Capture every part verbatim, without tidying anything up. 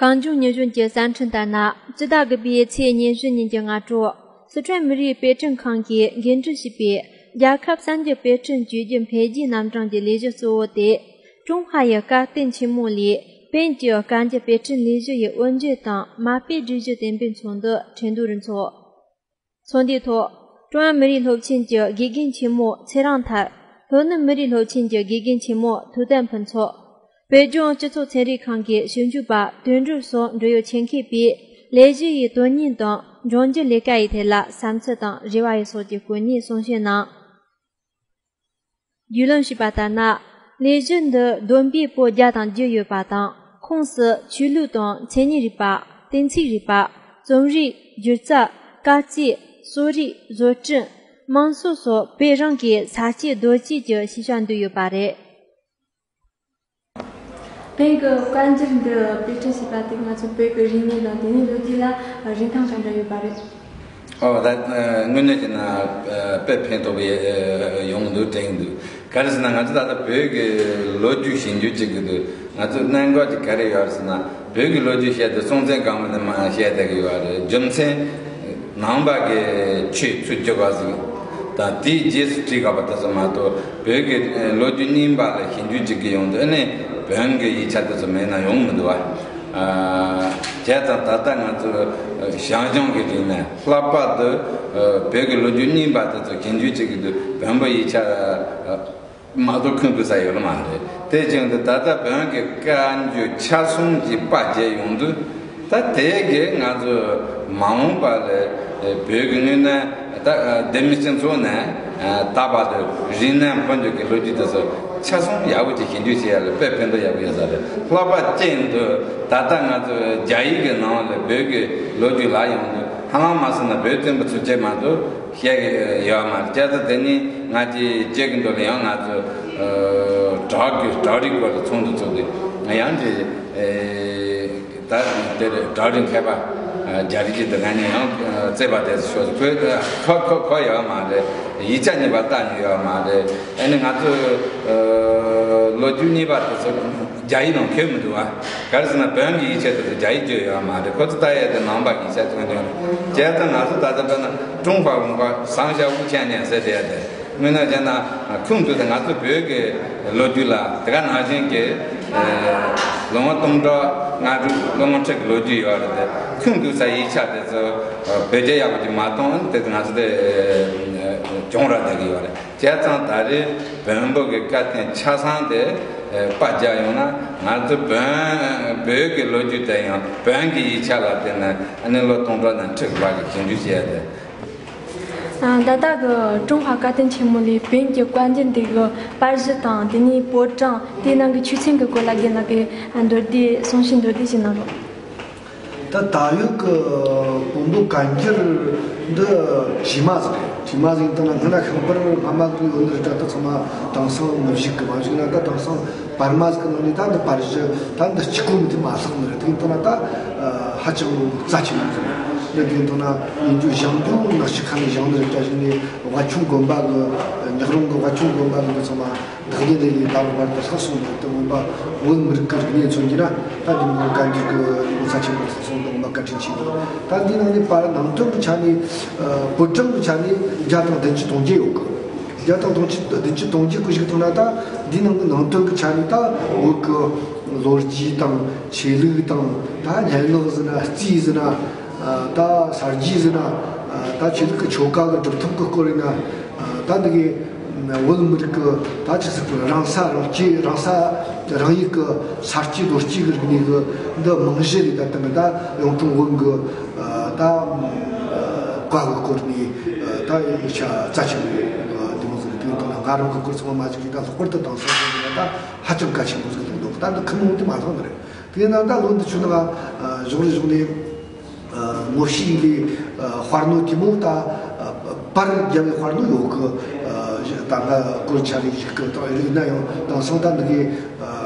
གངས་ལྗོངས་མྱི་གཞོན་གྱི་གསར་འཕྲིན་ལྟར་ན། སྤྱི་ཟླ་དགུ་པའི་ཚེས་ཉེར་བཞི་ཉིན་གྱི་སྔ་དྲོ། སི་ཁྲོན་མི་རིགས་དཔེ་སྐྲུན་ཁང་གིས་འགན་འཁྲི་ཞུས་པའི་རྒྱལ་ཁབ་གསར་འགྱུར་དཔེ་སྐྲུན་བཅོས་སྒྱུར་འཕེལ་རྒྱས་རྣམ་གྲངས་ཀྱི་ལས་གཞི་གཙོ་བོ་དེ། ཀྲུང་ཧྭ་ཡི་བཀའ་བསྟན་ཆེན་མོ་ལས་བོད་ཀྱི་བཀའ་འགྱུར་དཔེ་སྐྲུན་ལས་གཞི་ཡི་དབུ་འབྱེད་དང་མ་དཔེ་སྒྲིག་གཞི་གཏན་འབེབས་ཚོགས་འདུ་ཁྲིན་ཏུའུ་རུ་འཚོགས། ཚོགས་འདུའི་ཐོག་ཀྲུང་དབྱང་མི་རིགས་སློབ་ཆེན་གྱི་དགེ་རྒན་ཆེན་མོ་ཚེ་རིང་ཐར། ལྷོ་ནུབ་མི་རིགས་སློབ་ཆེན་གྱི་དགེ་རྒན་ཆེན་མོ་ཐུའུ་ཏན་ཕུན་ཚོགས། བོད་ལྗོངས་སྤྱི་ཚོགས་ཚན་རིག་ཁང་གི་ཞིབ་འཇུག་པ་དོན་གྲུབ་སོགས་འབྲེལ་ཡོད་ཆེད་མཁས་པས་ལས་གཞི་ཡི་དོན་སྙིང་དང་འབྱུང་འགྱུར་ལས་ཀ་ཡི་ཐད་ལ་བསམ་ཚུལ་དང་རེ་བ་ཡི་སོགས་ཀྱི་སྐུ་ཉིད་གསུང་བཤད་གནང་། རྒྱུས་ལོན་ཞུས་པ་ལྟར་ན། ལས་གཞི་འདི་བསྡོམས་པས་པོད་བརྒྱ་དང་བརྒྱད་ཡོད་པ་དང་། ཁོངས་སུ་ཆོས་ལུགས་དང་མཚན་ཉིད་རིག་པ། གཏན་ཚིགས་རིག་པ། རྩོམ་རིག་སྒྱུ་རྩལ། སྐར་རྩིས། གསོ་རིག་བཟོ་སྐྲུན། དམངས་སྲོལ་སོགས་བོད་རང་གི་ས་སྐྱེས་རྡོ་སྐྱེས་ཀྱི་ཤེས་བྱ་འདུས་ཡོད་པ་རེད། བོད་ཀྱི་བཀའ་འགྱུར་འདི་དཔེ་སྐྲུན་བྱས་པ་དེ་ང་ཚོ་བོད་ཀྱི་རིག་གནས་དང་དེ་ནས་ལོ་རྒྱུས་ལ་རིན་ཐང་ག་འདྲ་ཡོད་པ་རེད། ཨོ་ད་དངོས་གནས་བྱས་ན་དཔེ་ཕན་ཐོགས་པའི་ཡོང་འདུག་དྲན་འདུག་ག་རེ་ཟེར་ན་ང་ཚོ་ད་ལྟ་བོད་ཀྱི་ལོ་རྒྱུས་ཞིབ་འཇུག་བྱེད་ཀྱི་འདུག་ང་ཚོ་གནད་འགག་ཅིག་ག་རེ་ཡོད་རེད་ཟེར་ན། བོད་ཀྱི་ལོ་རྒྱུས་བཤད་དུས་སྲོང་བཙན་སྒམ་པོ་ནས་མར་བཤད་བསྡད་ཀྱི་ཡོད་རེད། རྒྱུ་མཚན། ནང་པ་གི་ཆོས་ཚུར་བསྒྱུར་བ་ཟིག་དང་དེའི་རྗེས་སུ་བྲིས་དགོས་པ་དེ་ཚོ་མ་གཏོགས། བོད་ཀྱི་ལོ་རྒྱུས་རྙིང་པ་ལ་ཞིབ་འཇུག་བྱེད་ཀྱི་ཡོང་དུས་ཨ་ནི་བོན་གྱི་ཡིག་ཆ་དེ་ཚོ་མེད་ན་ཡོང་མི་འདུག་བ། བྱས་ཙང་ད་ལྟ་ང་ཚོ་ཞང་ཞུང་གི་རིག་གནས་ལྷག་པར་དུ་བོད་ཀྱི་ལོ་རྒྱུས་རྙིང་པ་དེ་ཚོ་ཞིབ་འཇུག་བྱེད་ཀྱི་འདུག་བོན་པོ་ཡིག་ཆ་མ་གཏོགས་ཁུངས་གཏུགས་ས་ཡོད་མ་རེད། དེ་བཞིན་དུ་ད་ལྟ་བོན་གྱི་བཀའ་འགྱུར་ཆ་གསུམ་གྱི་པར་མཇལ་ཡོང་དུས། ད་དེ་གིས་ང་ཚོ་མ་འོངས་པ་ལ་བོད་ཀྱི་དངོས་གནས་ད་ལྡེ་མིག་སྤྱི་ཚོགས་ནས་ད་བར་དུ་རིག་གནས་འཕོ་འགྱུར་གྱི་ལོ་རྒྱུས་དེ་ཚོ་ཆ་ཚང་ཡག་པོ་ཅིག་ཞིབ་འཇུག་བྱེད་ཡ་ལ་དཔེ་ཕན་ཐོགས་ཡག་པོ་ཡོད་ས་རེད། ལྷག་པར་ཅན་དུ་ད་ལྟ་ང་ཚོ་རྒྱ་ཡིག་གི་ནང་ལ་བོད་ཀྱི་ལོ་རྒྱུས་ལབ་ཡོང་དུས་ཧ་ལམ་མ་སོང་ན་བོད་བཙན་པོ་ཚུན་ཆད་མ་གཏོགས་བཤད་ཀྱི་ཡོད་མ་རེད། བྱས་ཙང་དེ་ནི་ང་ཚོས་བྱེད་ཀྱི་འདུག་ལ། ཡང་ང་ཚོ་བྲག་གི་བྲག་རིག་སྐོར་ལ་ཚོགས་འདུ་ཚོགས་ཏེ་ཡང་དེ། ད་དེར་བྲག་རི་མཁས་པ་རྒྱ་རིགས་ཀྱི་དེ་ག་ནས་ཡང་བརྩེ་བ་དེ་ཤོག་ཁོས་ཁོ་ཁོ་ཁོ་ཡོད་མ་རེད། ཡིག་ཆ་གཉིས་པ་ལྟ་མྱོང་ཡོད་མ་རེད། ཨ་ནི་ང་ཚོ་ལོ་རྒྱུས་གཉིས་པ་དེ་ཚོ་རྒྱ་ཡིག་ནང་འཁོད་མི་འདུག་བ། ག་རེ་ཟེར་ན་བོན་གྱི་ཡིག་ཆ་དེ་ཚོ་རྒྱ་ཡིག་བརྗོད་ཡོད་མ་རེད། ཁོ་ཚོ་ལྟ་ཡས་དེ་ནང་པ་གི་ཡིག་ཆ་ཐོན་ཡོད་རེད། བྱས་ཙང་ང་ཚོ་ད་ལྟ་བོད་ན་ཀྲུང་ཧྭ་ཝུན་ཧྭ་ཟང་ཞ་ཝུ་ཆན་ཉན་ཟེར་དེ་ཡ་དེ། དངོས་གནས་བྱས་ན་ཁུངས་གཏུགས་ཏེ་ང་ཚོ་བོད་ཀྱི་ལོ་རྒྱུས་ལ་དེ་ག་ནང་བཞིན་གྱི་ལོ་ངོ་སྟོང་ཕྲག་ལྔ་དྲུག་ལོ་ངོ་ཁྲི་གི་ལོ་རྒྱུས་ཡོད་རེད་དེ། ཁུངས་གཏུགས་ས་ཡིག་ཆ་དེ་ཚོ་བེད་སྤྱོད་ཡག་པོ་ཅིག་མ་གཏོང་དེ་ང་ཚོ་དེ་གྱོང་རག་བསྡད་ཀྱི་ཡོད་རེད། བྱས་ཙང་ད་རེས་བོན་པོ་གི་བཀའ་བསྟན་ཆ་ཚང་དེ་པར་རྒྱག་ཡོང་ན་ང་ཚོ་བོན་བོད་ཀྱི་ལོ་རྒྱུས་དེ་ཡང་བོན་གྱི་ཡིག་ཆ་ལ་བརྟེན་ནས་ཨ་ནི་ལོ་སྟོང་ཕྲག་ནས་ཁྲི་གི་བར་གྱི་ཞིབ་འཇུག་བྱས་ཏེ། ད་ལྟ་གི་ཀྲུང་ཧྭ་བཀའ་བསྟན་ཆེན་མོ་ལས་བོན་གྱི་བཀའ་འགྱུར་འདི་གི་པར་གཞི་དང་དེ་ནས་པོད་གྲངས་དེའི་ནང་གི་ཆོས་ཚན་གྱི་སྐོར་ལ་རྒན་ལགས་ཀྱིས་མདོར་བསྡུས་གསུང་བཤད་མདོར་བསྡུས་ཤིག་གནང་རོགས། ད་ད་ཡོད་ཀྱི་བོན་པོ་བཀའ་འགྱུར་འདི་བྲིས་མ་ཟིག་རེད། བྲིས་མ་ཟིག་ཡིན་ད་ན་སྔ་ན་ཤིང་པར་སྔ་མ་ཟིག་ཡོད་ནི་རེད། ད་ད་ཚང་མ་དེང་སང་མི་བཞུགས་ཀྱི། མ་བཞུགས་ན་ད་དེང་སང་པར་མ་ཟིག་གི་ནང་ནས་ད་འདི་པར་གཞི་ད་འདི་གཅིག་པོ་མི་དེ་མ་ལྷག་ནི་རེད། དེ་ཡིན་ད་ན་ད་ཧ་ཅང་རྩ་ཆེན་པོ་ཟིག་རེད། འདི་དེ་ཡིན་ད་ན་ཡིན་རྒྱུ་ཞང་རྒྱུ་ནག་ཆུ་ཁ་ནས་བཞེངས་ནི་རེད། བཀྲ་ཤིས་ནས་ཝ་ཆུང་དགོན་པ་གི་ཉག་རོང་གི་ཝ་ཆུང་དགོན་པ་གི་འདི་ཚང་མ་བདག་ཉིད་ལས་ལས་ད་བར་དུ་ལྷག་སོང་ནས་དེ་སྔོན་པ་བོད་མི་རིགས་ཀྱི་རིག་གནས་མཚོན་གྱི་ན་ད་འདི་མོ་བཀའ་འགྱུར་གྱི་ངོ་ཚ་ཆེན་པོ་ལྷག་སོང་དུ་ངོ་མ་བཀའ་དྲིན་ཆེ་འདུག་ད་འདི་ནང་ནས་པར་ནང་དོན་གྱི་ཆ་ནས་བོད་གྲངས་ཀྱི་ཆ་ནས་བརྒྱ་དང་བདུན་ཅུ་དོན་བརྒྱད་ཡོད་གི། བརྒྱ་དང་དོན་ཅུ་བདུན་ཅུ་དོན་བརྒྱད་ཀྱི་ཞིག་ཐོག་ན་ད་འདི་ནང་གི་ནང་དོན་གྱི་ཆ་ནས་ད་བོད་ཀྱི་ལོ་རྒྱུས་དང་ཆོས་ལུགས་དང་ད་སྙན་ངག་ཟེར་ན་རྩིས་ཟེར་ན། ད་གསར་བརྗེ་ཟེར་ན། ད་ཆོས་ལུགས་ཀྱི་ཆོ་ག་གི་སྒྲུབ་ཐབས་ཀྱི་སྐོར་ཡིན་ན། ད་འདི་གའི་བོད་མི་རིགས་ཀྱི་ད་ཆི་ཟེར་དགོས། རང་ས་རང་སྐྱེས་རང་ས་རང་ཡུལ་གྱི་ས་སྐྱེས་རྡོ་སྐྱེས་ཀྱི་རིག་གནས་ཀྱི་འདི་རྨང་གཞི་རེད། ད་དེ་ནི་ད་གཡུང་དྲུང་བོན་གྱི་ད་བཀའ་གི་སྐོར་ནས་ད་ཡིག་ཆ་རྩ་ཆེན་པོ་འདི་མོ་ཟིག་རེད། དེ་ཡིན་དུས་ན་ང་རང་གི་སྐོར་ཚང་མ་མ་གཅིག་རེད། ད་ལྷག་པར་དུ་དེང་སང་ད་ཧ་ཅང་གལ་ཆེན་པོ་ཟིག་ལ་འདུག་ད་འདི་ཁུངས་ལུང་དེ་མ་ལྷག་ནི་རེད། དེ་ན་ད་ལོ་འདི་ཆུ་ནང་གཞུག་རེ་གཞུག་ནས་ངོ་ཤེས་ལས་དཔར་ནོ་དེ་མོ་ད་པར་རྒྱབ་པའི་དཔར་ནོ་ཡོད་གི། ད་ང་སྐོར་ཆ་རེ་ཞིག་གི་ད་རིག་ན་ཡང་དེང་སང་ད་འདི་གའི་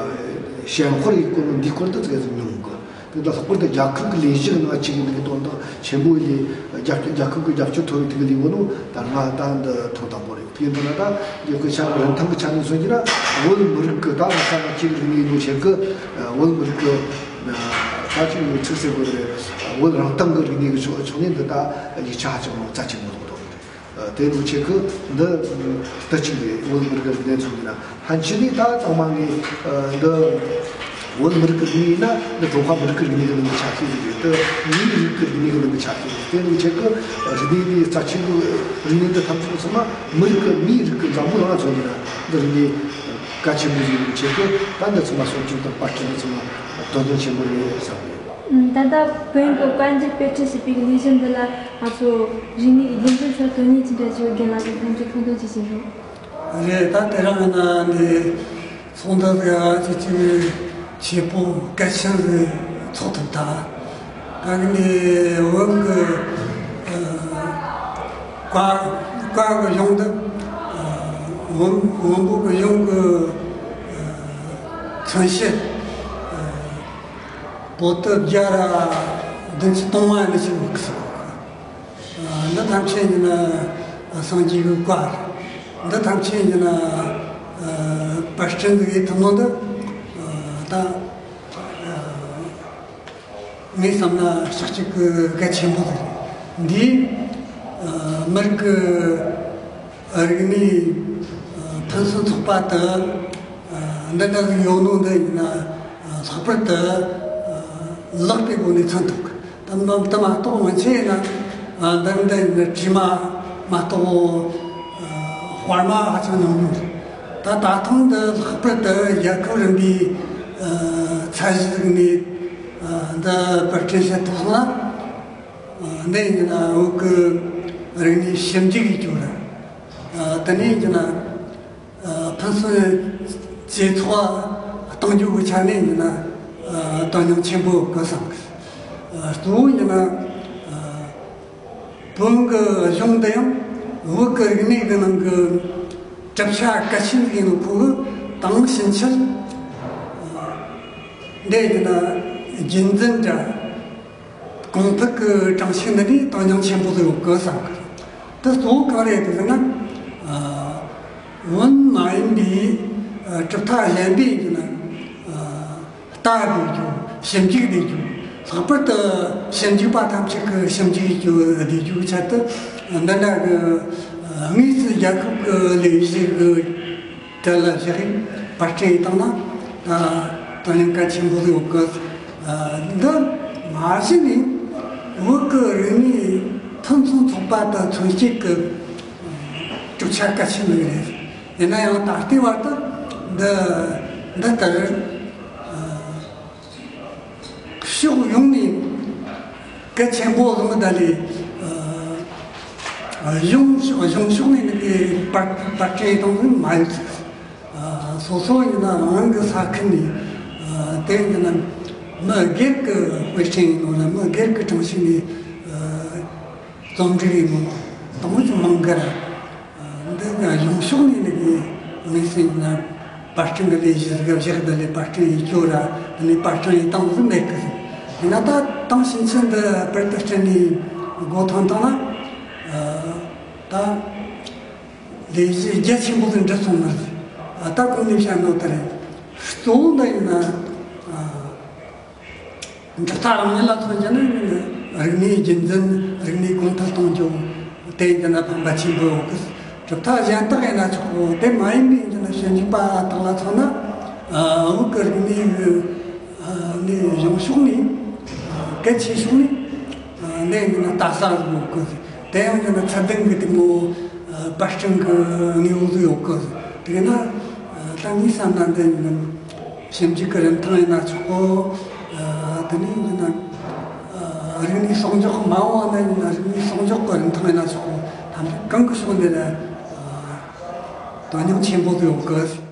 ཞེན་ཁོར་ཡི་སྐོར་ནོ་འདི་སྐོར་དུ་ཙི་གེ་ཟིག་མྱོང་གི། དེ་ད་ལྷག་པར་དུ་རྒྱལ་ཁབ་ཀྱི་ལས་གཞི་གི་ནང་གཅིག་ཡིན་གི་དོན་དག་ཆེན་པོ་ལས་རྒྱབ་རྒྱལ་ཁབ་ཀྱི་རྒྱབ་སྐྱོར་ཐོབ་པའི་དེ་གི་ལས་བོ་ནོ་ད་ང་ད་འདི་ཐོག་དང་པོ་རེད། དེ་འདི་ན་ད་རྒྱལ་ཁབ་ཆ་རིན་ཐང་གི་ཆ་ནས་མཚོན་གྱི་ན་བོད་མི་རིགས་ཀྱི་ད་ང་ས་ང་ཅིག་རིག་གནས་ནོ་བྱེད་གི། བོད་མི་རིགས་ཀྱི་ ད་ཅིག་ཚིག་གསལ་པོ་རེད། བོད་རང་སྟེང་གི་རིག་གནས་ཀྱི་ཕྱོགས་ཕྱོགས་ནས་འདི་ད་ཡིག་ཆ་ཧ་ཅང་རྩ་ཆེན་པོ་རེད་འདུག་དེ་འདུག་ཆེད་ཁུ་འདི་ལྟ་ཅིག་རེད། བོད་མི་རིགས་ཀྱི་རིག་གནས་ཚོགས་འདུ་ན་ཕན་ཆད་ནས་ད་ཚང་མ་ངས་འདི་བོད་མི་རིགས་ཀྱི་རིག་གནས་ཡིན་ན་འདི་ཀྲུང་ཧྭ་མི་རིགས་ཀྱི་རིག་གནས་ཀྱི་ནང་གི་ཆ་ཤས་ཤིག་རེད། དེ་མིའི་རིགས་ཀྱི་རིག་གནས་ཀྱི་ནང་གི་ཆ་ཤས་རེད། དེ་འདུག་ཆེད་ཁུ་རིག་གནས་འདི་རྩ་ཆེན་པོ་རིག་གནས་འདི་ཐམས་ཅད་ཚང་མ་མི་རིགས་ཀྱི་མིའི་རིགས་ཀྱི་འཛམ་བུ་གླིང་ལ་ཚོགས་འདུ་ན་འདི་རིག་གནས་གལ་ཆེན་པོ་ཞིག་ཡིན་ཆེད་ཁུ་ད་འདི་ཚང་མ་སྲུང་སྐྱོབ་དང་པར་སྐྲུན་འདི་ཚང་མ་དོན་སྙིང་ཆེན་པོ་རེད་བསམ་གི་ཡོད། ད་ལྟ་བོན་གྱི་དཔལ་འབྱོར་དཔེ་ཁྲིད་ཞེས་པའི་ལས་གཞི་འདི་ལ་ང་ཚོ་རིག་གནས་ཀྱི་རྒྱུན་འཛིན་ཚོར་དོན་གཉེར་ཅི་འདྲ་བྱེད་དགོས་ལ་དེ་ཕན་ཚུན་ཐུགས་འདོན་ཅི་བྱེད་རུང་། རེད། ད་དེ་རིང་ཡིན་ན་འདི་ཚོགས་འདུ་དེ་ཅི་ཅི་ཆེ་པོ་གལ་ཆེན་ཞིག་ཚོགས་ཐུབ་ད། ད་གི་ནི་བོད་གི་བཀའ་བཀའ་གི་གཞུང་འདི་བོན་བོན་པོ་གི་གཞུང་གི་མཚོན་བྱེད། པོ་ཏི་བརྒྱ་ར་བདུན་ཅུ་སྟོང་བ་ནི་ཞིག་ཡོད་གི་ཟེར། འདི་ཐམས་ཅད་ཡིན་ན་སངས་རྒྱས་ཀྱི་བཀའ་རེད། འདི་ཐམས་ཅད་ཡིན་ན་པར་སྐྲུན་གྱི་ཐུན་མོང་དུ་ད་ངས་བསམ་ན་ཤག་ཅིག་གི་གལ་ཆེན་པོ་རེད། འདིས་མི་རིགས་ཀྱི་རིག་གནས་ཕུན་སུམ་ཚོགས་པ་དེ་འདི་འདྲ་ཟིག་ཡོད་ནོ་འདི་ཡིན་ན་ལྷག་པར་དུ་ལེགས་པའི་སྒོ་ནས་མཚོན་ཐུབ་གི། དེ་མ་དེ་མ་གཏོགས་སྔོན་ཆད་ཡིན་ན་འདི་འདི་ཡིན་ན་དྲི་མ་མ་གཏོགས་དཔར་མ་ཧ་ཅང་ཉུང་ཉུང་རེད། ད་ད་ཐེངས་འདི་ལྷག་པར་དུ་རྒྱལ་ཁབ་རིམ་པའི་ཚད་གཞི་ཟིག་ནས་འདི་པར་སྐྲུན་བྱེད་ཐུབ་སོང་ན། འདི་ཡིན་ན་བོད་ཀྱི་རིག་གནས་ཞིབ་འཇུག་ཡིན་རྒྱུ་རེད། དེ་ནས་ཡིན་ན་ཕུན་སུམ་ཇེ་ཚོགས་གཏོང་རྒྱུ་གི་ཆ་ནས་ཡིན་ན་དོན་སྙིང་ཆེན་པོ་དགོས་བསམ་གི། གཙོ་བོ་ཡིན་ན་བོན་གྱི་གཞུང་འདི་ཡང་བོད་ཀྱི་རིག་གནས་ཀྱི་ནང་གི་གྲུབ་ཆ་གལ་ཆེན་ཡིན་ནོ་ཁོ་གི་དེང་ཕྱིན་ཆད་འདི་ཡིན་ན་རྒྱུན་འཛིན་འདྲ། གོང་འཕེལ་གྱི་གྲངས་ཤིག་འདི་ནི་དོན་སྙིང་ཆེན་པོ་ཡོད་གི་བསམ་གི། དེ་གཙོ་བོ་གང་རེད་ཟེར་ན། བོན་མ་ཡིན་པའི་གྲུབ་མཐའ་གཞན་པའི་ཡིན་ན་ལྟ་བསྡད་རྒྱུ། ཞིབ་འཇུག་བསྡད་རྒྱུ། ལྷག་པར་དུ་ཞིབ་འཇུག་པ་ཐམས་ཅད་ཀྱིས་ཞིབ་འཇུག་བསྡད་རྒྱུ་གི་ཆེད་དུ་འདི་འདྲ་གི་དངོས་སུ་རྒྱལ་ཁབ་ཀྱི་ལས་གཞི་གི་དེ་ལ་བཞག་པར་སྐྲུན་བཏང་ན་ད་དོན་སྙིང་གལ་ཆེན་པོ་ཡོད་གི། འདི་མ་གཞི་ནས་བོད་ཀྱི་རིག་གནས་ཕུན་སུམ་ཚོགས་པ་དང་མཚོན་བྱེད་ཀྱི་གྲུབ་ཆ་གལ་ཆེན་པོ་རེད། ཡིན་ན་ཡང་ད་ལྟའི་བར་དུ་འདི་འདི་ལྟར། ཕྱོགས་ཡོངས་ནས་གལ་ཆེན་པོ་བཟུང་གི་ད་ལས་གཞུང་གཞུང་ཕྱོགས་ནས་ནི་པར་པར་སྐྲུན་གཏོང་གི་མ་ཡོད་ཟེར། སོ་སོ་ཡིན་ན་རང་རང་གི་ས་ཁུལ་ནས་དེ་ཡིན་ན་མི་སྒེར་གྱི་དཔེ་སྐྲུན་ཡིན་ནོ་ན་མི་སྒེར་གྱི་གྲངས་ཤིག་ནས་རྩོམ་སྒྲིག་ཡིན་ནོ་དང་པོ་ཅུང་མང་གི་ར། འདི་གཞུང་ཕྱོགས་ནས་ནི་དངོས་སུ་ཡིན་ན་པར་སྐྲུན་གྱི་ལས་གཞི་ཟིག་བཞག་འདི་ལས་པར་སྐྲུན་ཡེད་རྒྱུ་ར། འདི་ནས་པར་སྐྲུན་ཡེད་སྟངས་ཟིག་མེད་གི། ཡིན་ན་ད་དེང་ཕྱིན་ཆད་འདི་པར་དུ་སྐྲུན་ནས་འགོ་ཐོན་བཏང་ན་ད་ལས་གཞི་རྒྱ་ཆེན་པོ་ཟིག་འགྲུབ་སོང་ནི་རེད། ད་གོང་ནས་བཤད་ནོ་དེ་རེད། གཙོ་བོ་འདི་ཡིན་ན། གྲུབ་མཐའ་རང་ཉིད་ལ་མཚོན་རྒྱུ་ནི་རིག་གནས་རྒྱུན་འཛིན། རིག་གནས་གོང་འཕེལ་གཏོང་རྒྱུ། དེ་ཡིན་ན་ཕན་པ་ཆེན་པོ་ཡོད་གི། གྲུབ་མཐའ་གཞན་དག་ཡིན་ན་ཆོག་གོ། དེ་མ་ཡིན་པའི་ཡིན་ན་ཞིབ་འཇུག་པ་དག་ལ་མཚོན་ན་བོད་ཀྱི་རིག་གནས་ཀྱི་ནས་གཞུང་ཕྱོགས་ནས་གལ་ཆེ་ཕྱོགས་ནས་འདི་ཡིན་ན་ལྟ་ས་ཡོད་གི། དེ་ཡང་ཡིན་ན་ཚད་ལྡན་གྱི་དེ་མོ་པར་སྐྲུན་གྱི་དངོས་པོ་ཡོད་གི། དེ་ན་ད་ངའི་བསམ་ན་འདི་ཡིན་ན། ཞིབ་འཇུག་གི་རིན་ཐང་ཡིན་ན་ཆོག་གོ། དེ་ནས་ཡིན་ན་རིག་གནས་གསོག་འཇོག་མ་འོངས་པ་ན་ཡིན་ན་རིག་གནས་གསོག་འཇོག་གི་རིན་ཐང་ཡིན་ན་ཆོག་གོ། ཐམས་ཅད་གང་གི་ཕྱོགས་འདི་ལ་དོན་སྙིང་ཆེན་པོ་ཡོད་གི།